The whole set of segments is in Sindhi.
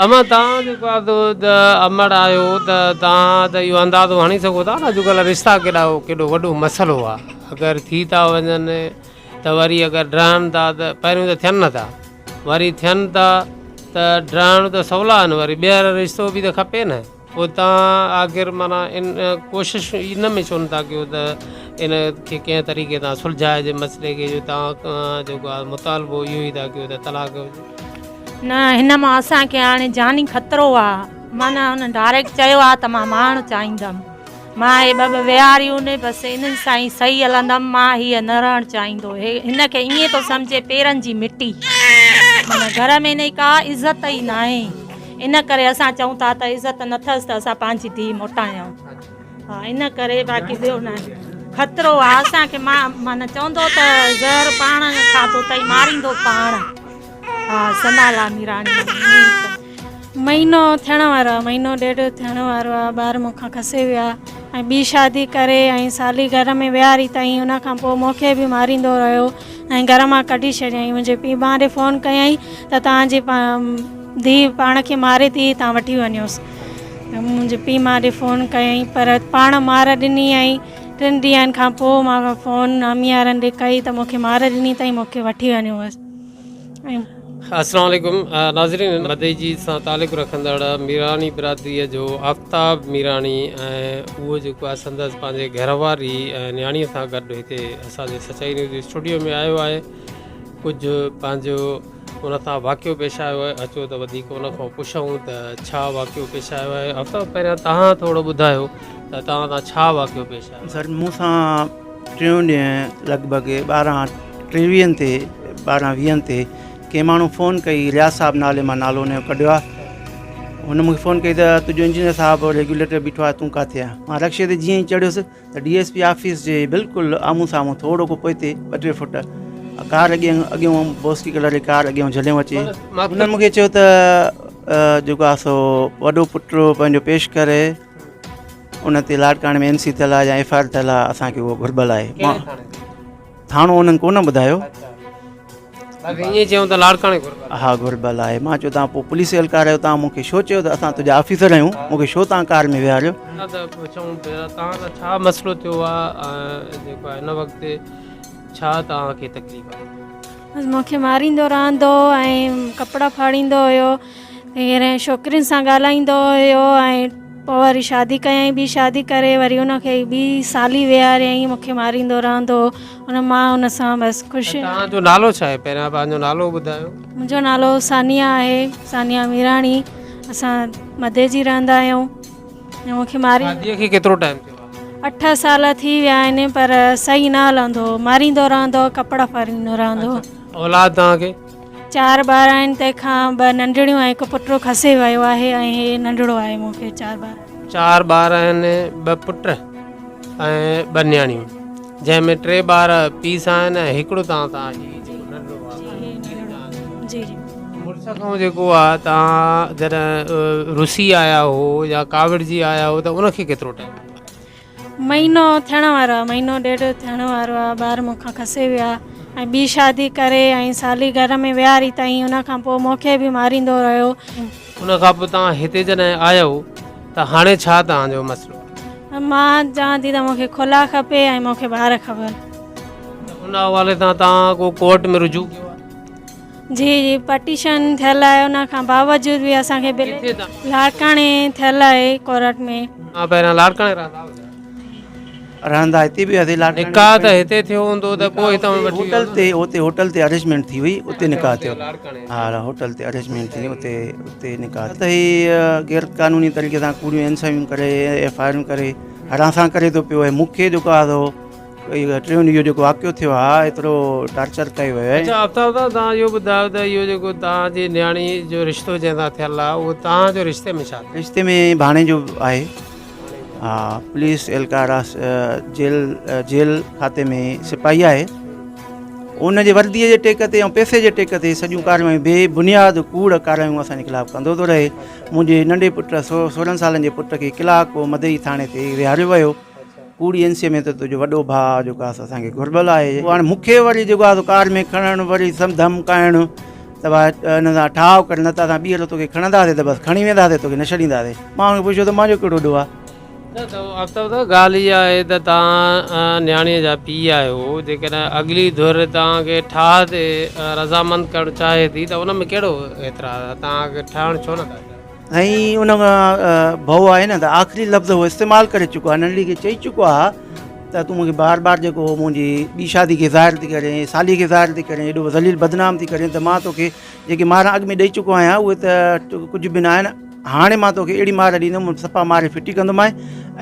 امان توهان جيڪو آ سو ته امڙ آهيو ته توهان ته اهو اندازو هڻي سگهو ٿا نه اڄڪلهه رشتا ڪيڏا ڪيڏو وڏو مسئلو آ اگر ٿي ٿا وڃن ته وري اگر ڊهن ٿا ته پهريون ته ٿين نٿا وري ٿين ٿا ته ڊهڻ ته سولا آهن وري ٻيهر رشتو به ته کپي نه. پوء توهان آخر معنيٰ ان ڪوشش ان ۾ ڇو نٿا ڪيو ته ان کي ڪنهن طريقي سان سلجهائجي مسئلي کي جو توهان جيڪو آهي مطالبو اهو ئي ٿا ڪيو ته طلاق هجي. نه هن مان اسان کي هاڻي جاني خطرو آ معنيٰ هن ڊائريڪٽ چيو آ ته مان مارڻ چاهيندم مان هي ٻه ٻه ويهاريون بس انهن سان ئي صحيح هلندم مان هيء نه رهڻ چاهيندو هي هن کي ائين ٿو سمجهي پيرن جي مٽي معنيٰ گهر ۾ هن جي ڪا عزت ئي ناهي. ان ڪري اسان چئون ٿا ته عزت نه اٿس ته اسان پنهنجي ڌيء موٽايون ها ان ڪري باقي ٻيو نه خطرو آ اسان کي مان معنيٰ چوندو ته زهر پاڻ کاڌو اٿئي ماريندو پاڻ ها سنالا ميراڻي. مهينو ٿيڻ وارو آ مهينو ڏيڍ ٿيڻ وارو آ ٻار مون کان کسي ويا ۽ ٻي شادي ڪري ۽ سالي گهر ۾ ويهاري تائين ان کان پوء مون کي به ماريندو رهيو ۽ گهر مان ڪڍي ڇڏيائين منهنجي پيء ماء ڏي فون ڪيائين ته توهان جي ڌيء پاڻ کي ماري ٿي تان وٺي وڃوس منهنجي پيء ماء ڏي فون ڪيائين پر پاڻ مار ڏني ۽ ٽن ڏينهن کان پوء مان فون امي وارن ڏي ڪئي ته مون کي مار ڏني اٿئي مون کي وٺي وڃو بس ۽ السلام عليڪم ناظرين مدئجي سان تعلق رکندڙ ميراڻي برادري جو آفتاب ميراڻي ۽ اهو جيڪو آهي سندس پنهنجي گهر واري ۽ نياڻي سان گڏ هتي اسان جي سچائي نيوز اسٽوڊيو ۾ آيو آهي ڪجهه پنهنجو ان سان واقعو پيش آيو آهي اچو ته وڌيڪ ان کان پڇون ته ڇا واقعو پيش آيو آهي آفتاب پهريان توهان ٿورو ٻڌايو ته توهان سان ڇا واقعو پيش آيو سر مون سان ٽيون ڏينهن لڳ ڀڳ ٻارهن ٽيويهن تي ٻارهن ويهن تي ڪنهن ماڻهو فون ڪئي رياض صاحب نالي مان نالو ان جو ڪڍيو آهي هن مونکي فون ڪئي ته تنهنجو انجنيئر صاحب ريگيوليٽر بيٺو آهي تون ڪاٿي آهين مان رڪشي تي جيئن ئي چڙهيس ته ڊي ايس پي آفيس جي بلڪل آمهون سامهون ٿورو ڪو پوئتي ٻه ٽي فوٽ ڪار اڳيان اڳيون بوسڪي ڪلر جي ڪار اڳيان جهليون اچي هنن مونکي چيو ته جيڪو آهي سو وڏو پٽ پنهنجو پيش ڪري ان تي لاڙڪاڻي ۾ اين سي ٿيل آهي يا ايف I R ٿيل آهي اسانکي اهو گهربل آهي ٿاڻو انهن ڪونه ٻڌايو. باقي ائين چيائون ته لاڙڪاڻي گهربل آهي. ها گهربل آهي. مان چيو توهان پوء پوليس اهلڪار آهيو توهان مون کي ڇو چيو ته اسان تنهنجا آفيسر آهيون مون کي ڇو توهان ڪار ۾ ويهاريو. ته پڇون پيا توهان سان ڇا مسئلو ٿيو آهي ۽ جيڪو آهي هن وقت ڇا توهان کي تڪليف آهي. بس مون کي ماريندو رهندو هو ۽ ڪپڙا ڦاڙيندو هيو ۽ ڇوڪرين سان ڳالهائيندو هيو ۽ پوء وري شادي ڪيائين ٻي شادي ڪري وري ان کي ٻي سالي ويهاريائين مون کي ماريندو رهندو هو ان مان ان سان بس خوش. توهان جو نالو ڇا آهي پهريان پنهنجو نالو ٻڌايو. منهنجو نالو ثانيه آهي ثانيه ميراڻي اسان مديجي رهندا آهيون ۽ مون کي ماري. شادي کي ڪيترو ٽائيم ٿيو آهي. اٺ سال ٿي ويا آهن پر صحيح نه هلندو هو ماريندو رهندو هو ڪپڙا ڦاڙيندو رهندو هو. اولاد توهان کي؟ چار ٻار آهن تنهن کان ٻه ننڍڙيون ۽ هڪ پٽ کسي ويو آهي ۽ هي ننڍڙو آهي مون کي چار ٻار. چار ٻار آهن ٻه پٽ ۽ ٻه نياڻيون جنهن ۾ ٽي ٻار پيء سان آهن ۽ هڪڙو توهان سان هي جيڪو ننڍڙو آهي جي جي. مڙس کان جيڪو آهي توهان جڏهن رسي آيا هو يا ڪاوڙجي آيا هو ته ان کي ڪيترو ٽائيم ٿيو؟ مهينو ٿيڻ وارو آهي مهينو ڏيڍ ٿيڻ وارو آهي ٻار مون کان کسي ويا ۽ ٻي شادي ڪري ۽ سالي گهر ۾ ويهاري تائين ان کان پوء مون کي به ماريندو رهيو. ان کان پوء توهان هتي جڏهن آيو ته هاڻي ڇا توهان جو مسئلو آهي؟ مان چوان ٿي ته مون کي خلا کپي ۽ مون کي ٻار کپن. ته ان حوالي سان توهان ڪو ڪورٽ ۾ رجوع ڪيو آهي؟ جي جي پٽيشن ٿيل آهي ان کان باوجود به اسان کي بل لاڙڪاڻي ٿيل آهي ڪورٽ ۾. توهان پهريان لاڙڪاڻي رهندا هئا ڇا؟ رهندا هتي به هئاسين لاڙڪاڻي. نڪاح ته هتي ٿيو هوندو ته پوء هتان وٺي هوٽل تي اتي هوٽل تي ارينجمينٽ ٿي هئي اتي نڪاح ٿيو ها هوٽل تي ارينجمينٽ ٿي اتي اتي نڪاح ٿيو ته هي غير قانوني طريقي سان ڪوڙيون اين سيون ڪري ايف I آرون ڪري هراسان ڪري ٿو پيو ۽ مون کي جيڪو آهي سو اهو ٽيون اهو جيڪو واقعو ٿيو آهي ايترو ٽارچر ڪيو ويو آهي. اڇا آفتاب صاحب توهان اهو ٻڌايو ته اهو جيڪو توهان جي نياڻي جو رشتو جنهن سان ٿيل آهي اهو توهان جو رشتي ۾ ڇا ٿيو؟ رشتي ۾ ڀاڻيجو آهي ها پوليس اهلڪار آهي جيل جيل کاتي ۾ سپاهي آهي ان جي وردي جي ٽيڪ تي ۽ پئسي جي ٽيڪ تي سڄيون ڪارروايون بي بنياد ڪوڙ ڪارروايون اسان جي خلاف ڪندو ٿو رهي منهنجي ننڍي پٽ سورهن سالن جي پٽ کي ڪلاڪ مدئي ٿاڻي تي ويهاريو ويو ڪوڙي اين سي ۾ ته تنهنجو وڏو ڀاء جيڪو آهي سو اسان کي گهربل آهي. پوء هاڻي مون کي وري جيڪو آهي سو ڪار ۾ کڻڻ وري ڌمڪائڻ ته ته ڀاء هن سان ٺاهه ڪر نه ته اسان ٻيهر توکي کڻنداسين ته بس کڻي وينداسين توکي نه ڇڏينداسين. مان هن کي پڇيو ته مانجو ڪهڙو ڏوهه آهي؟ نه ته آفتاب صاحب ڳالهه اها آهي ته توهان نياڻيء جا پيء آهيو جيڪڏهن اڳلي ڌر توهان کي ٺاهه تي رضامند ڪرڻ چاهي ٿي ته ان ۾ ڪهڙو اعتراض آهي توهان کي ٺاهڻ ڇو نٿا چاهيو؟ سائين ان کان ڀؤ آهي نه ته آخري لفظ هو استعمال ڪري چڪو آهي ننڍڙي کي چئي چڪو آهي ته تون مونکي بار بار جيڪو منهنجي ٻي شادي کي ظاهر ٿي ڪرين سالي کي ظاهر ٿي ڪرين ايڏو ذليل بدنام ٿي ڪرين ته مان توکي جيڪي مار اڳ ۾ ڏئي چڪو آهيان اهي ته ڪجهه به نه آهن هاڻي مان توکي اهڙي مار ڏيندم صفا ماري ڦٽي ڪندومانء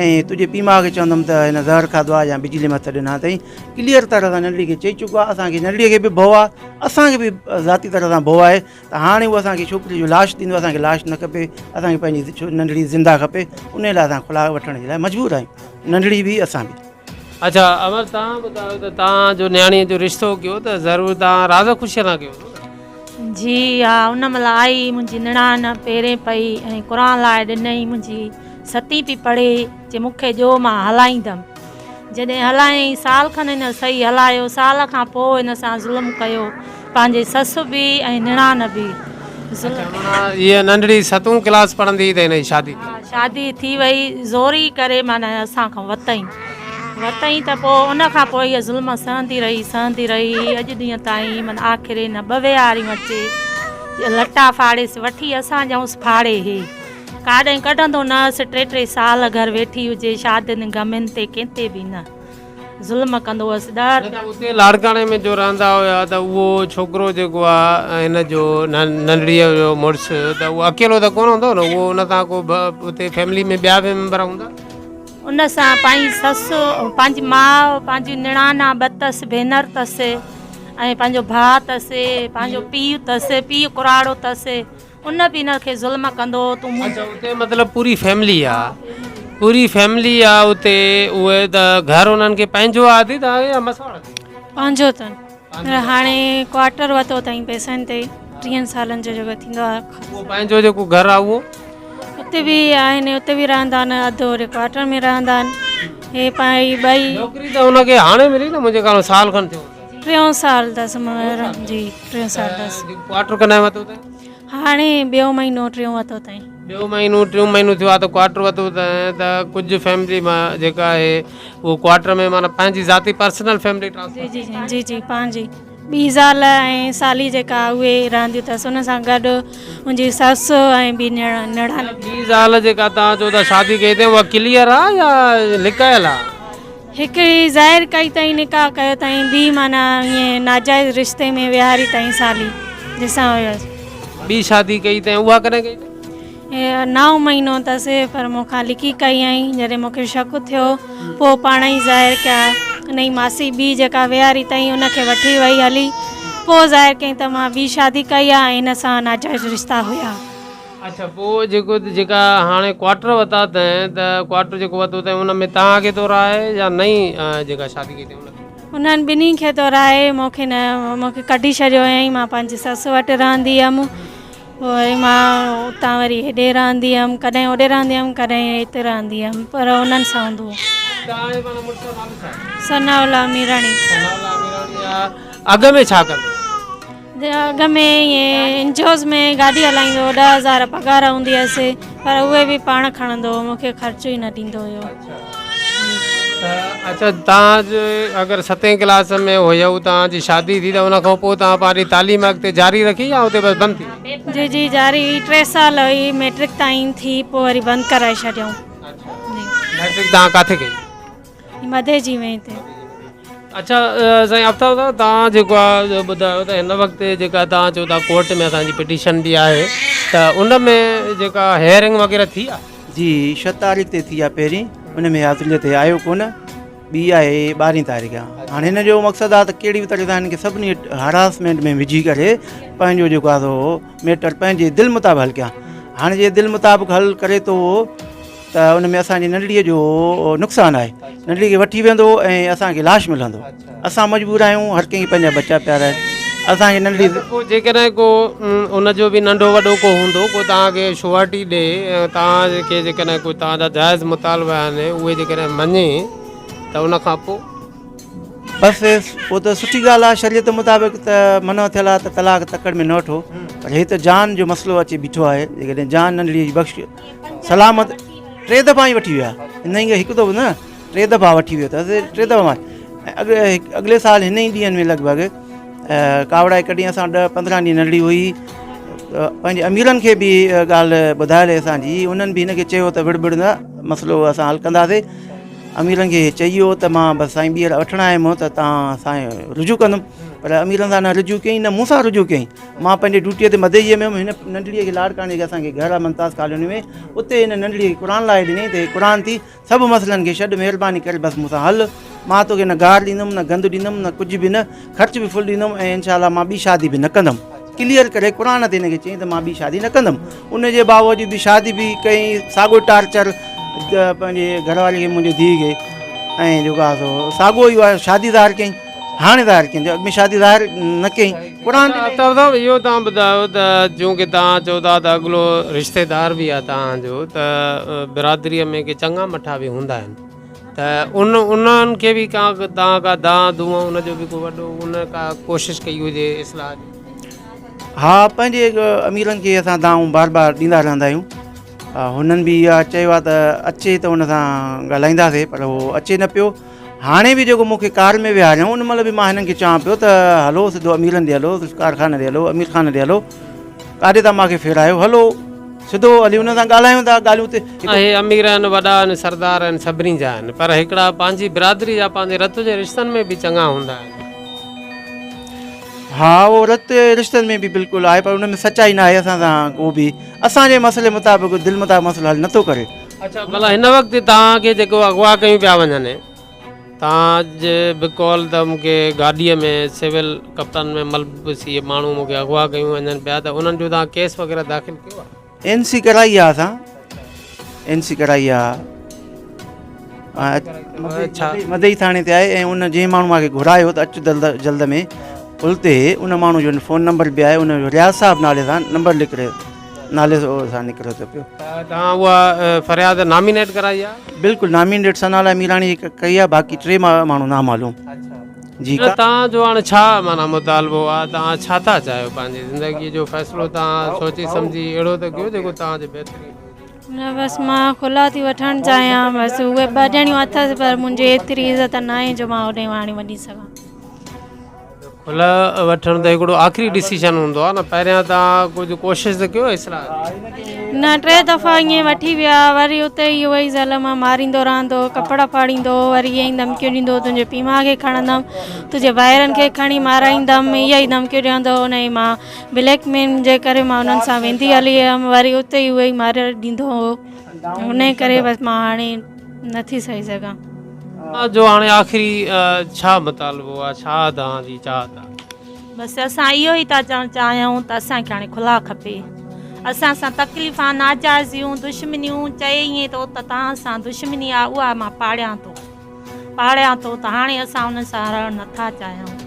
۽ تنهنجي پيء ماء کي چوندم ته هن زهر کاڌو آهي يا بجلي ۾ هٿ ڏنا اٿئي ڪليئر طرح سان ننڍڙي کي چئي چڪو آهي اسانکي ننڍڙي کي به ڀؤ آهي اسانکي به ذاتي طرح سان ڀؤ آهي ته هاڻي هو اسان کي ڇوڪري جو لاش ڏيندو اسان کي لاش نه کپي اسان کي پنهنجي ننڍڙي زنده کپي ان لاء اسان خلا وٺڻ جي لاء مجبور آهيون ننڍڙي به اسان به. اڇا امر توهان ٻڌايو ته توهان جو نياڻي جو رشتو ڪيو ته ضرور توهان راز خوشي سان ڪيو هوندو نه. جي ها ان مهل آئي منهنجي نڻان پيرين پئي ۽ قرآن لاء ڏنئي منهنجي ستين پئي پڙهي چي مون کي ڏيو مان هلائيندم جڏهن هلايائين سال کن هن صحيح هلايو سال کان پوء هن سان ظلم ڪيو پنهنجي سس به ۽ نڻان به ظلم. اڇا معنيٰ هيء ننڍڙي ستون ڪلاس پڙهندي هئي ته هن جي شادي ٿي. ها شادي ٿي وئي زوري ڪري معنيٰ اسان کان وتئين وتئين ته پوء ان کان پوء هيء ظلم سهندي رهي سهندي رهي اڄ ڏينهن تائين معنيٰ آخر هن ٻه ويهاريون اچي لٽا ڦاڙيس وٺي اسان جائونس ڦاڙي هي. ڪاڏهين ڪڍندو نه هئس، ٽي ٽي سال گهر ويٺي هجي، شادين غمين تي ڪنهن تي به نه ظلم ڪندو هئس، ڏهه نه ته اتي لاڙڪاڻي ۾ جو رهندا هيا ته اهو ڇوڪرو جيڪو آ هن جو ننڍڙيء جو مڙس ته اهو اڪيلو ته ڪونه هوندو نه اهو ان سان ڪو اتي فيملي ۾ ٻيا به ميمبر هوندا. ان سان پنهنجي سس پنهنجي ماء پنهنجي نڻانا ٻه اٿس ڀينر اٿس ۽ پنهنجو ڀاء اٿس پنهنجو پيء اٿس پيء ڪراڙو اٿس ان به هن کي ظلم ڪندو هو تون اڇا اتي مطلب پوري فيملي آ پوري فيملي آ اتي اهي ته گهر انهن کي پنهنجو آ ادي توهان کي يا مسواڙ تي؟ پنهنجو اٿن هاڻي ڪوارٽر ورتو اٿائين پئسن تي ٽيهن سالن جو جيڪو ٿيندو آ اهو پنهنجو جيڪو گهر آ اهو اتي به آهن اتي به رهندا آهن اڌ وري ڪوارٽر ۾ رهندا آهن هي پنهنجي ٻئي نوڪري ته هن کي هاڻي ملي نه منهنجي خيال ۾ سال کن ٿيو هوندو. ٽيون سال اٿس جي ٽيون سال اٿس. ڪوارٽر ڪڏهن ورتو اٿئي؟ هاڻي ٻيو مهينو ٽيون ورتو اٿائين. ٻيو مهينو ٽيون مهينو ٿيو آهي ته ڪوارٽر ورتو اٿئي ته ڪجهه فيملي مان جيڪا آهي اهو ڪوارٽر ۾ معنيٰ پنهنجي ذاتي پرسنل فيملي ٽرانسفر. جي جي جي جي پنهنجي ٻي زال ۽ سالي جيڪا اهي رهنديون اٿس ان سان گڏ منهنجي سس ۽ ٻي نڻان. ٻي زال جيڪا توهان چئو ٿا شادي ڪئي اٿئي اها ڪليئر آهي يا لڪايل آهي؟ هڪڙي ظاهر ڪئي تائين نڪاح ڪيو تائين ٻي معنيٰ ائين ناجائز رشتي ۾ ويهاري تائين سالي جنهن سان هيس. ٻي شادي ڪئي تائين اها ڪڏهن ڪئي تائين؟ نائون مهينو اٿس پر مون کان لڪي ڪئي هئائين جڏهن مون کي شڪ ٿيو پوء پاڻ ئي ظاهر ڪيا ان جي ماسي ٻي جيڪا ويهاري تائين ان کي وٺي وئي هلي پوء ظاهر ڪيائين ته مان ٻي شادي ڪئي آهي ۽ هن سان ناجائز رشتا هيا. اڇا پوء جيڪو جيڪا هاڻي ڪوارٽر وتا اٿئين ته ڪوارٽر جيڪو وتو اٿئين ان ۾ توهان کي ٿو رهائي يا نئين جيڪا شادي ڪئي اٿئين ان کي؟ انهن ٻنهي کي ٿو رهائي مون کي نه مون کي ڪڍي ڇڏيو هيائين مان پنهنجي سس وٽ رهندي هيم پوء وري مان اتان وري هيڏي رهندي هيم ڪڏهن هوڏي رهندي هيم ڪڏهن هتي رهندي هيم پر انهن سان هوندو هو. توهان جي معنيٰ مڙس جو نالو ڇا آهي؟ ثناء الله ميراڻي. ثناء الله ميراڻي اڳ ۾ ڇا ڪندو هو؟ اڳ ۾ ائين اين جي اوز ۾ گاڏي هلائيندو هو ڏهه هزار پگهار هوندي هيس پر اهي به پاڻ کڻندو هو مون کي خرچ ئي نه ڏيندو هيو. اڇا توهان جي اگر ستين ڪلاس ۾ هيو توهان جي شادي ٿي ته ان کان پوء توهان پنهنجي تعليم اڳتي جاري رکي يا اتي بس بند ٿي وئي؟ جي جي جاري هئي ٽي سال هئي ميٽرڪ تائين ٿي پوء وري بند ڪرائي ڇڏيائون. اڇا ميٽرڪ توهان ڪاٿي ڪئي؟ مدي جي وئين تي. اڇا سائين آفتاب صاحب توهان جيڪو آ ٻڌايو ته هن وقت جيڪا توهان چئو ٿا ڪورٽ ۾ اسان جي پٽيشن به آهي ته ان ۾ جيڪا هيئرنگ وغيره ٿي آ؟ جي ڇهه تاريخ تي ٿي آ پهرين ان ۾ حاضري تي آيو ڪونه ٻي آهي ٻارهين تاريخ هاڻي هن جو مقصد آ ته ڪهڙي به طرح سان هن کي سڀني هراسمينٽ ۾ وجهي ڪري پنهنجو جيڪو آ سو ميٽر پنهنجي دل مطابق حل ڪيان هاڻي جي دل مطابق حل ڪري ٿو ته ان ۾ اسان جي ننڍڙيء جو نقصان آهي ننڍڙي کي وٺي ويندو ۽ اسان کي لاش ملندو اسان مجبور آهيون هر ڪنهن کي پنهنجا ٻچا پيارا آهن اسان کي ننڍڙي پوء جيڪڏهن ڪو ان جو به ننڍو وڏو ڪو هوندو ڪو توهان کي شوئرٽي ڏي ۽ توهان کي جيڪڏهن ڪو توهان جا جائز مطالبا آهن اهي جيڪڏهن مڃي ته ان کان پوء. بس پوء ته سٺي ڳالهه آهي شريعت مطابق ته منع ٿيل آهي ته طلاق تڪڙ ۾ نه وٺو پر هي ته جان جو مسئلو اچي بيٺو آهي جيڪڏهن جان ننڍڙي جي بخش سلامت ٽي دفعا ئي وٺي ويا ان ئي هڪ دفعو نه ٽي دفعا وٺي ويو اٿس ٽي دفعا مان اڳ اڳلي سال هن ئي ڏينهن ۾ لڳ ڀڳ ڪاوڙائي ڪڍي اسان ڏهه پندرهن ڏينهن ننڍڙي هئي پنهنجي اميرن کي به ڳالهه ٻڌايل اسان جي انهن به هن کي چيو ته وڙ بڙ نه مسئلو اسان حل ڪنداسي اميرن کي چئي ويو ته مان بس سائين ٻيهر وٺڻ آيم ته توهان سان رجوع ڪندم پر اميرن سان نه رجوع ڪيائين نه مون سان رجوع ڪيائين مان پنهنجي ڊيوٽيء تي مدئجيء ۾ هيم هن ننڍڙيء کي لاڙڪاڻي جيڪي اسان کي گهر آهي ممتاز ڪالوني ۾ اتي هن ننڍڙيء کي قرآن لائي ڏني ته هي قرآن ٿي سڀ مسئلن کي ڇڏ مهرباني ڪري بس مون سان هل مان توکي نه گار ڏيندم نه گند ڏيندم نه ڪجهه به نه خرچ به فل ڏيندم ۽ انشاء الله مان ٻي شادي به نه ڪندم ڪليئر ڪري قرآن تي هن کي چيائين ته مان ٻي شادي نه ڪندم ان جي باوجود به شادي به ڪئي ساڳو ٽارچر پنهنجي گهر واري کي منهنجي ڌيء کي ۽ جيڪو آهي سو ساڳو ئي آهي شادي ظاهر ڪيائين هاڻي ظاهر ڪيائين جو اڳ ۾ شادي ظاهر نه ڪيائين قرآن تي آفتاب صاحب اهو توهان ٻڌايو ته چونڪه توهان چئو ٿا ته اڳلو رشتيدار به آهي توهان جو ته برادريء ۾ ڪي چڱا مٺا به هوندا آهن ته ان انهن کي به ڪا توهان ڪا دانهن دونهن ان جو به ڪو وڏو ان ڪا ڪوشش ڪئي هجي اصلاح جي. ها پنهنجي اميرن کي اسان دانهون بار بار ڏيندا رهندا آهيون هنن به اها چيو آهي ته اچي ته ان سان ڳالهائينداسي پر هو اچي نه پيو هاڻي به جيڪو مون کي ڪار ۾ ويهاريائون ان مهل به مان هنن کي چوان پيو ته هلو سڌو اميرن ڏي هلو ذوالفقار خان ڏي هلو امير خان ڏي هلو ڪاڏي تان مان کي ڦيرايو هلو سڌو هلي انهن سان ڳالهايون ٿا ڳالهيون تي اهي امير آهن وڏا آهن سردار آهن سڀني جا آهن پر هڪڙا پنهنجي برادري جا پنهنجي رت جي رشتن ۾ به چڱا هوندا آهن. ها اهو رت جي رشتن ۾ به بلڪل آهي پر ان ۾ سچائي ناهي اسان سان ڪو به اسان جي مسئلي مطابق دل مطابق مسئلو حل نٿو ڪري. اڇا ڀلا هن وقت توهان کي جيڪو اغوا ڪيون پيا وڃن توهان جي به قول ته مون کي گاڏيء ۾ سول ڪپڙن ۾ ملبوس اهي ماڻهو مون کي اغوا ڪيون وڃن پيا ته انهن جو توهان ڪيس وغيره داخل ڪيو آهي؟ اين سي ڪرائي آهي اسان اين سي ڪرائي آهي مدئي ٿاڻي تي آهي ۽ ان جنهن ماڻهو مون کي گهرايو ته اچ جلد ۾ پل تي ان ماڻهو جو فون نمبر به آهي ان جو رياض صاحب نالي سان نمبر لکري نالي سان نڪريو ٿو پيو. ته توهان اها فرياد نامينيٽ ڪرائي آهي؟ بلڪل نامينيٽ ثناء الله ميراڻي جي ڪئي آهي باقي ٽي ماڻهو نامعلوم. جي نه توهان جو هاڻي ڇا معنيٰ مطالبو آهي توهان ڇا ٿا چاهيو پنهنجي زندگي جو فيصلو توهان سوچي سمجهي اهڙو ته ڪيو جيڪو توهان جي بهتري ۾ هجي. نه بس مان خلا ٿي وٺڻ چاهيان بس اهي ٻه ڄڻيون اٿس پر منهنجي ايتري عزت ناهي جو مان اوڏي هاڻي وڃي سگهان. کلهه وٺڻ ته هڪڙو آخري ڊسيشن هوندو آهي نه پهريان توهان ڪجهه ڪوشش ته ڪيو اصلاح جي. نه ٽي دفعا ائين وٺي ويا وري اتي ئي اهو ئي ظلم آ ماريندو رهندو هو ڪپڙا ڦاڙيندو هو وري ائين ئي ڌمڪيون ڏيندو هو تنهنجي پيء ماء کي کڻندم تنهنجي ڀائرن کي کڻي مارائيندم اها ئي ڌمڪيون ڏيندو هو ان جي مان بليڪ مين جي ڪري مان انهن سان ويندي هلي هيم وري اتي ئي اهو ئي ماري ڏيندو هو ان ڪري بس مان هاڻي نٿي سهي سگهان. توهان جو هاڻي آخري ڇا مطالبو آهي ڇا توهان جي چاهت آهي؟ بس اسان اهو ئي ٿا چوڻ چاهيون ته اسان کي هاڻي خلا کپي اسان سان تڪليفان ناجائزيون دشمنيون چئي ائين ٿو ته توهان سان دشمني آهي اها مان پاڙيان ٿو پاڙيان ٿو ته هاڻي اسان انهن سان رهڻ نٿا چاهيون.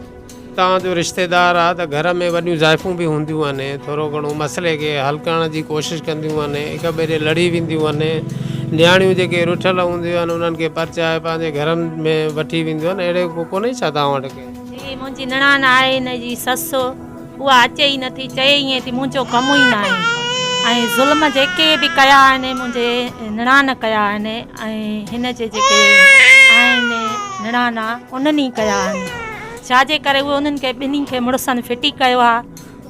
توهان جو رشتيدار آ ته گهر ۾ وڏيون زائفون به هونديون آهن ٿورو گهڻو مسئلي کي حل ڪرڻ جي ڪوشش ڪنديون آهن هڪ ٻئي ڏي لڙي وينديون آهن نياڻيون جيڪي رٺل هونديون آهن انهن کي پرچائي پنهنجي گهرن ۾ وٺي وينديون آهن اهڙي ڪو ڪونهي ڇا توهان وٽ ڪنهن. جي منهنجي نڻان آهي هن جي سس اها اچي ئي نٿي چئي ائين ٿي منهنجو ڪم ئي ناهي ۽ ظلم جيڪي به ڪيا آهن منهنجي نڻان ڪيا آهن ۽ هن جي جيڪي آهن نڻانا انهن ئي ڪيا آهن ڇا جي ڪري اهي انهن کي ٻنهي کي مڙسن ڦٽي ڪيو آ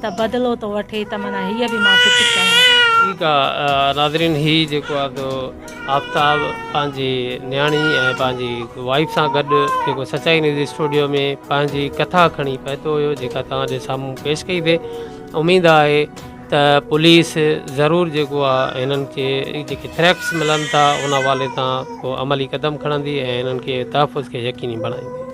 ته بدلو ٿو وٺي ته معنيٰ هيء به مان ڦٽي ڪيان. ٺيڪ آ ناظرين هي جيڪو آ سو آفتاب پنهنجي نياڻي ۽ پنهنجي وائيف سان گڏ جيڪو سچائي نيوز اسٽوڊيو ۾ پنهنجي ڪٿا کڻي پهتو هيو جيڪا توهان جي سامهون پيش ڪئي ٿي اميد آهي ته پوليس ضرور جيڪو آ هنن کي جيڪي ٿريٽس ملن ٿا ان حوالي سان ڪو عملي قدم کڻندي ۽ هنن کي تحفظ کي يقيني بڻائيندي.